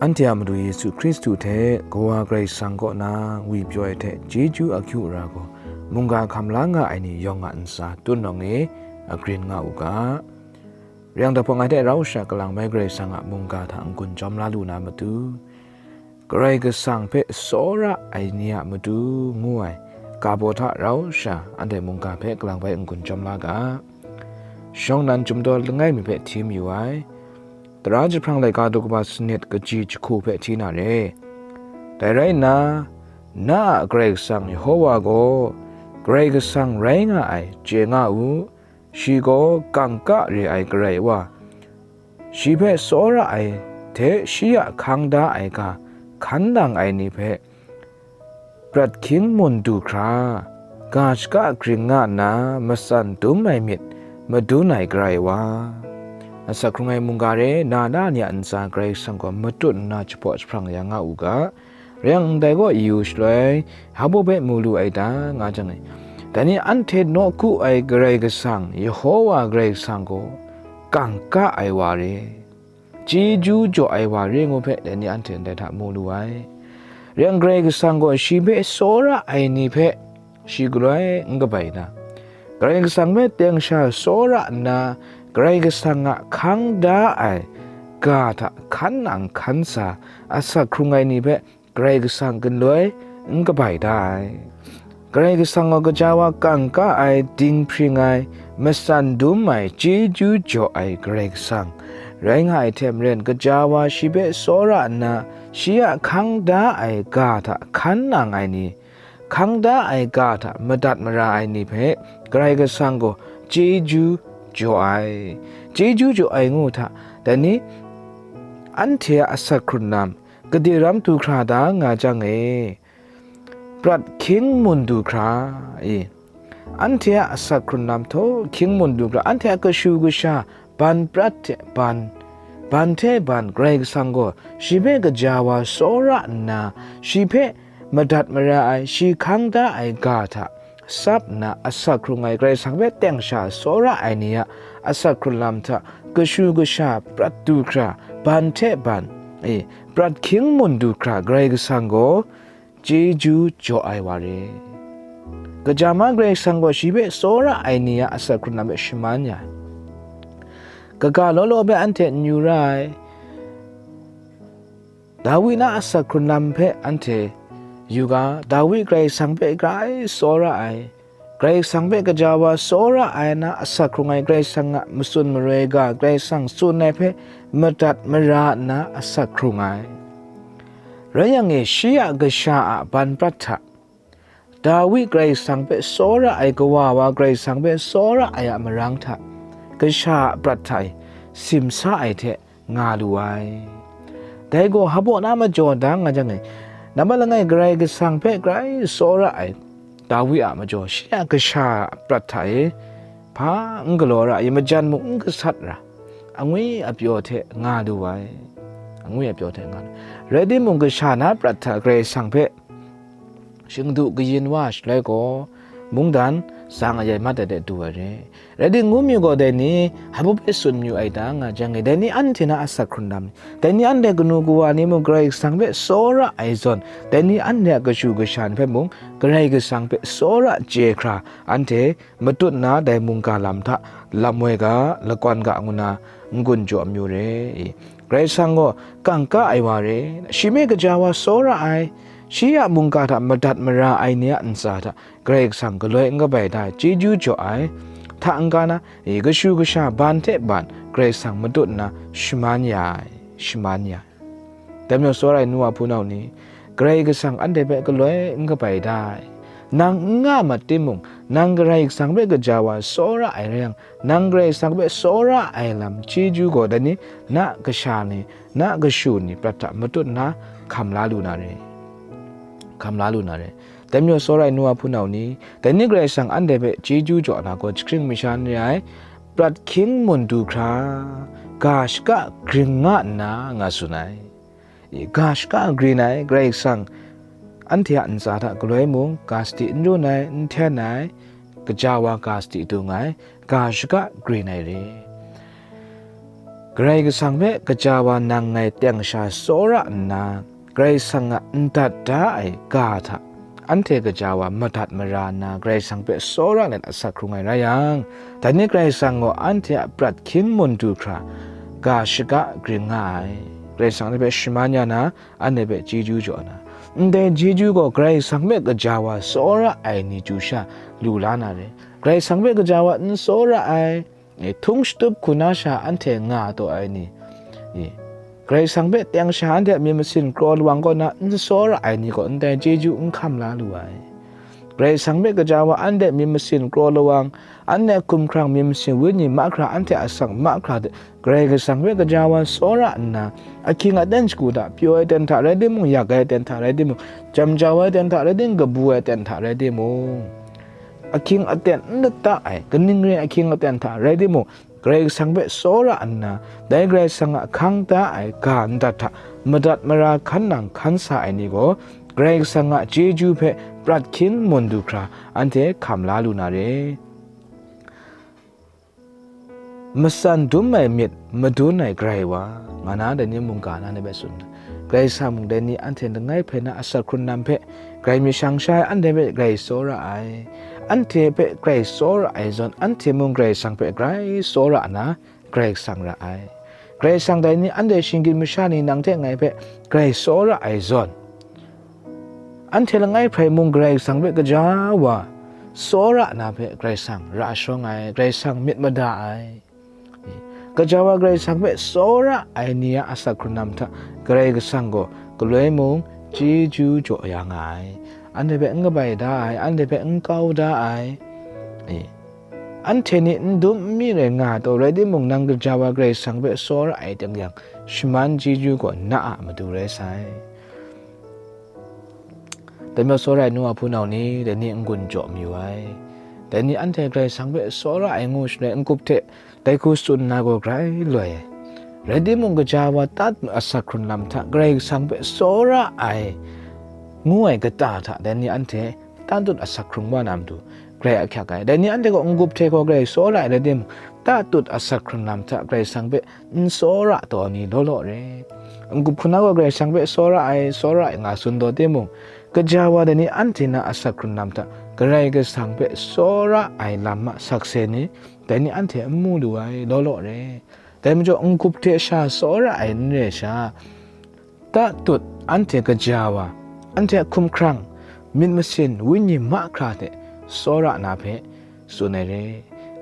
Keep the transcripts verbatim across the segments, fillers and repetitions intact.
Anhte a Madu Yesu Hkristu hte Kawa Karai Kasang kaw na ngwi pyaw ai hte chyeju akyu ara gaw, mungga hkam la nga ai ni yawng a ntsa tun rawng e agrin nga u ga. Reng daphpawng ai hte rau sha kalang mai Karai Kasang a mungga hta n-gun jawm la lu na matu, Karai Kasang hpe tsawra ai ni a matu ngu ai ga baw hta rau sha anhte mungga hpe kalang bai n-gun jawm la ga. Shawng nnan chyum daw langai mi hpe hti mayu ai. Tara jahprang laika daw kaba sanit kaji jahku hpe hti na re. Dai rai nna, na a Karai Kasang Yehova gaw Karai Kasang rai nga ai chye nga u, shi gaw kangka re ai Karai Wa, shi hpe tsawra ai hte shi a hkang da ai ga hkan nang ai ni hpe prat hkying mun du hkra, ga shaka gring nga nna matsan dum ai myit madun ai Karai Wa, asak hkrung ai mungga re na na ni a ntsa Karai Kasang gaw matut nna jahpaw jahprang ya nga u ga. Rai yang, ndai gaw yu shaloi, hpa baw hpe mu lu ai ta, nga jang e, dai ni anhte nawku ai Karai Kasang, Yehova Karai Kasang gaw, kangka ai wa re, chyeju jaw ai wa re ngu hpe, dai ni anhte ndai hta mu lu ai. Rai yang, Karai Kasang gaw shi hpe tsawra ai ni hpe, shi galoi n kabai na, Karai Kasang hpe teng sha tsawra nna, Karai Kasang a hkang da ai ga hta hkan nang hkan sa asak hkrung ai ni hpe, Karai Kasang galoi n kabai da ai. Karai Kasang gaw gaja wa kangka ai, dinghpring ai, matsan dum ai, chyeju jaw ai Karai Kasang rai nga ai hte maren, gaja wa shi hpe tsawra nna, shi a hkang da ai ga hta hkan nang ai ni, hkang da ai ga hta madat mara ai ni hpe Karai Kasang gaw chyeju jaw ai. Chyeju jaw ai ngu hta, dai ni anhte a asak hkrun lam, gade ram du hkra da nga jang e, prat hkying mun du hkra i, anhte a asak hkrun lam htaw hkying mun du hkra, anhte a kashu kasha ban prat hte ban, ban hte ban Karai Kasang gaw shi hpe gaja wa tsawra nna, shi hpe madat mara ai, shi hkang da ai ga hta tsap nna asak hkrung ai Karai Kasang hpe teng sha tsawra ai ni a asak hkrun lam hta kashu kasha prat du hkra, ban hte ban, e, prat hkying mun du hkra Karai Kasang gaw chyeju jaw ai wa re. Gaja ma Karai Kasang gaw shi hpe tsawra ai ni a asak hkrun lam hpe shaman ya ai. Kaga law law hpe anhte n yu ra ai. Dawi na asak hkrun lam hpe anhte yu ga, Dawi Karai Kasang hpe grai tsawra ai, Karai Kasang hpe gaja wa tsawra ai na asak hkrung ai, Karai Kasang a matsun maroi ga, Karai Kasang tsun ai hpe madat mara nna asak hkrung ai. Rai yang e, shi a kasha a ban prat hta, Dawi Karai Kasang hpe tsawra ai, kawa wa Karai Kasang hpe tsawra ai a marang hta, kasha a prat hta e simsa ai hte nga lu ai. Dai gaw hpa baw na majaw da nga jang e, nambat langai Karai Kasang hpe grai tsawra ai Dawi a majaw, shi a kasha a prat hta e hpa n galaw ra ai, majan mung n gasat ra, angwi apyaw hte nga lu ai. Angwi apyaw hte nga lu. Rai timung, kasha na prat hta Karai Kasang hpe shingdu kayin wa shaloi gaw, mungdan tsang ayai mat ai de du ai re. Rai timung, ngu myu gaw dai ni hpa baw hpe tsun mayu ai ta nga jang e, dai ni anhte na asak hkrun lam, dai ni anhte kanu kawa ni mung Karai Kasang hpe tsawra ai zawn, dai ni anhte a kashu kasha ni hpe mung Karai Kasang hpe tsawra chye hkra, anhte matut nna dai mungga lam hta lam woi ga, lakwan ga ngu na n-gun jaw amyu re i. Karai Kasang gaw kangka ai wa re, shi hpe gaja wa tsawra ai, shi a mungga hta madat mara ai ni a ntsa hta Karai Kasang galoi n kabai da ai, chyeju jaw ai, hta n-ga na, i, kashu kasha ban hte ban Karai Kasang matut nna shaman ya ai, shaman ya ai. Dai majaw, tsawra ai nu wa hpunau ni, Karai Kasang anhte hpe galoi n kabai da ai. Nang n nga mat timung, nang Karai Kasang hpe gaja wa tsawra ai rai yang, nang Karai Kasang hpe tsawra ai lam chyeju gaw, dai ni na kasha ni, na kashu ni prat hta matut nna hkam la lu na re. Hkam la lu na re. Dai majaw, tsawra ai nu wa hpunau ni, dai ni Karai Kasang anhte hpe chyeju jaw na gaw, jahkring masha n re ai, prat hkying mun du hkra, ga shaka gring nga nna nga tsun ai. I, ga shaka grin ai Karai Kasang anhte a ntsa hta galoi mung ga sadi n run ai, n hten ai, gaja wa ga sadi dung ai, ga shaka grin ai re. Karai Kasang hpe kaja wa nang ngai teng sha tsawra nna, Karai Kasang a ndat da ai ga hta anhte kaja wa madat mara nna, Karai Kasang hpe tsawra let asak hkrung ai rai yang, dai ni Karai Kasang gaw anhte a prat hkying mun du hkra ga shaga gring nga ai. Karai Kasang anhte hpe shaman ya na, anhte hpe chyeju jaw na, ndai chyeju gaw Karai Kasang hpe kaja wa tsawra ai ni chyu sha lu la na re. Karai Kasang hpe kaja wa n tsawra ai, e, htung shatup hku na sha anhte nga taw ai ni, e, Karai Kasang hpe teng sha anhte a myit masin kraw lawang kaw na n tsawra ai ni gaw ndai chyeju n hkam la lu ai. Karai Kasang hpe kaja wa anhte myit masin kraw lawang, anhte hkumhkrang myit masin wenyi mahkra, anhte asak mahkra hte Karai Kasang hpe kaja wa tsawra nna, ahkying aten shagu hta, pyaw ai ten hta rai timung, yak ai ten hta rai timung, jam jau ai ten hta rai timung, kabu ai ten hta rai timung, ahkying aten n lata ai, kaning re ahkying aten hta rai timung, Karai Kasang hpe tsawra nna, dai Karai Kasang a hkang da ai ga ndat hta madat mara hkan nang hkan sa ai ni gaw, Karai Kasang a chyeju hpe prat hkying mun du hkra anhte hkam la lu na re. Matsan dum ai myit madun ai Karai wa, nga na dai ni mungga na ni hpe tsun. Karai Kasang mung dai ni anhte langai hpe na asak hkrun lam hpe, Karai myit shang sha ai anhte hpe Karai tsawra ai. Anhte hpe Karai tsawra ai zawn, anhte mung Karai Kasang hpe grai tsawra na, Karai Kasang ra ai. Karai Kasang dai ni anhte shinggyim masha ni nang hte ngai hpe Karai tsawra ai zawn, anhte langai hpe mung Karai Kasang hpe kaja wa tsawra na hpe Karai Kasang ra shawng ai, Karai Kasang myit mada ai. Kaja wa Karai Kasang hpe tsawra ai ni a asak hkrun lam hta Karai Kasang gaw galoi mung chyeju jaw ya nga ai. Anhte hpe n kabai da ai, anhte hpe n kau da ai. E, anhte ni n dum n mi rai nga ai taw, rai timung, nang kaja wa Karai Kasang hpe tsawra ai teng yang, shaman chyeju gaw na a matu rai sai. Dai majaw tsawra ai nu a hpunau ni, dai ni n-gun jaw mayu ai. Dai ni anhte Karai Kasang hpe tsawra ai ngu shaloi, n-gup hte dai hku tsun na gaw grai loi ai. Rai timung, kaja wa tatmut asak hkrun lam hta Karai Kasang hpe tsawra ai ngu ai kata hta dai ni anhte tatut asak hkrung wa na matu, grai ahkyak ai. Dai ni anhte gaw n-gup hte gaw Karai tsawra ai rai timung, tatut asak hkrun lam hta Karai Kasang hpe n tsawra taw ai ni law law re. N-gup hku na gaw Karai Kasang hpe tsawra ai, tsawra ai nga tsun taw timung, kaja wa dai ni anhte na asak hkrun lam hta Karai Kasang hpe tsawra ai lam a sakse ni, dai ni anhte n mu lu ai law law re. Dai majaw, n-gup hte sha tsawra ai n re sha, tatut anhte kaja wa, anhte a hkumhkrang, myit masin, wenyi mahkra hte tsawra na hpe tsun ai re.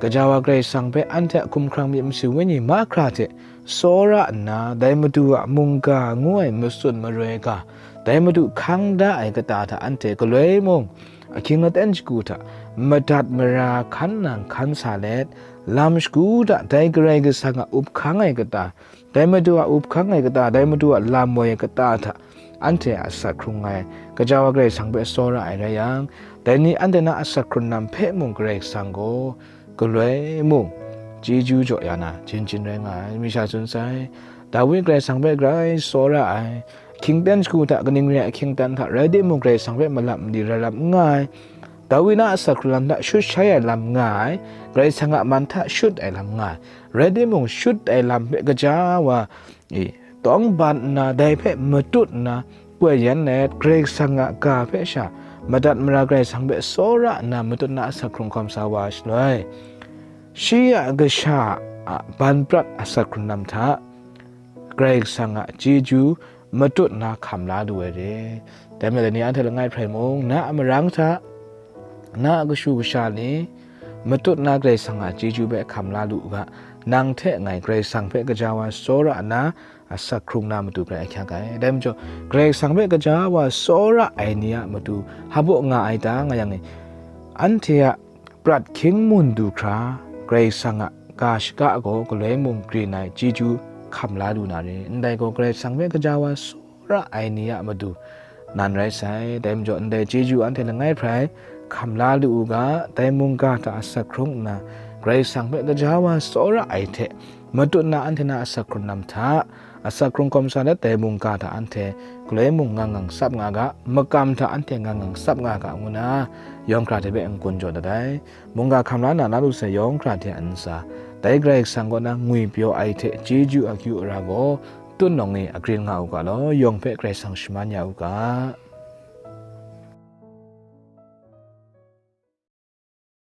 Kaja wa Karai Kasang hpe anhte a hkumhkrang, myit masin, wenyi mahkra hte tsawra nna, dai Madu a mungga ngu ai matsun maroi ga, dai Madu hkang da ai kata hta anhte galoi mung, ahkying aten shagu hta, madat mara hkan nang hkan sa let, lam shagu hta dai Karai Kasang a up hkang ai kata, dai Madu a up hkang ai kata, dai Madu a lam woi ai kata hta, anhte a asak hkrung ai, kaja wa Karai Kasang hpe tsawra ai rai yang, dai ni anhte na asak hkrun lam hpe mung Karai Kasang gaw galoi mung chyeju jaw ya na, jin jin rai nga ai. Mi sha tsun sai, Dawi Karai Kasang hpe grai tsawra ai, ahkying aten shagu hta, kaning re ai ahkying aten hta rai timung, Karai Kasang hpe malap mali rai lam n nga ai. Dawi na asak hkrun lam hta shut shai ai lam nga ai, Karai Kasang a man hta shut ai lam nga ai. Rai timung, shut ai lam hpe kaja wa, e, tawng ban nna, dai hpe matut nna, koi yan let, Karai Kasang a ga hpe sha, madat mara Karai Kasang hpe tsawra nna matut na asak hkrung hkawm sa wa shaloi, shi a kasha a ban prat asak hkrun lam hta, Karai Kasang a chyeju matut na hkam la lu ai re. Dai majaw, dai ni anhte langai hprai mung, na a marang hta, na a kashu kasha ni, matut na Karai Kasang a chyeju hpe hkam la lu u ga, nang hte ngai Karai Kasang hpe kaja wa tsawra nna, asak hkrung na matu grai ahkyak ai. Dai majaw, Karai Kasang hpe kaja wa tsawra ai ni a matu hpaw nga ai ta nga yang e, anhte a prat hkying mun du hkra, Karai Kasang a ga shaga gaw galoi mung grin ai chyeju hkam la lu na re. Ndai gaw Karai Kasang hpe kaja wa tsawra ai ni a matu nan rai sai. Dai majaw, ndai chyeju anhte langai hprai hkam la lu u ga, dai mungga hta asak hkrung nna, Karai Kasang hpe kaja wa tsawra ai hte, matut na anhte na asak hkrun lam hta, asak hkrung hkawm sa let, dai mungga hta anhte galoi mung ngang ngang tsap nga ga, makam hta anhte ngang ngang tsap nga ga, ngu na yawng hkra hte hpe n-gun jaw dat ai. Mungga hkam la na, na lu sai yawng hkra hte a ntsa, Dai Karai Kasang kaw na ngwipyaw ai hte chyeju akyu ara gaw, tut nawng ni agrin nga u ga law, yawng hpe Karai Kasang shaman ya u ga.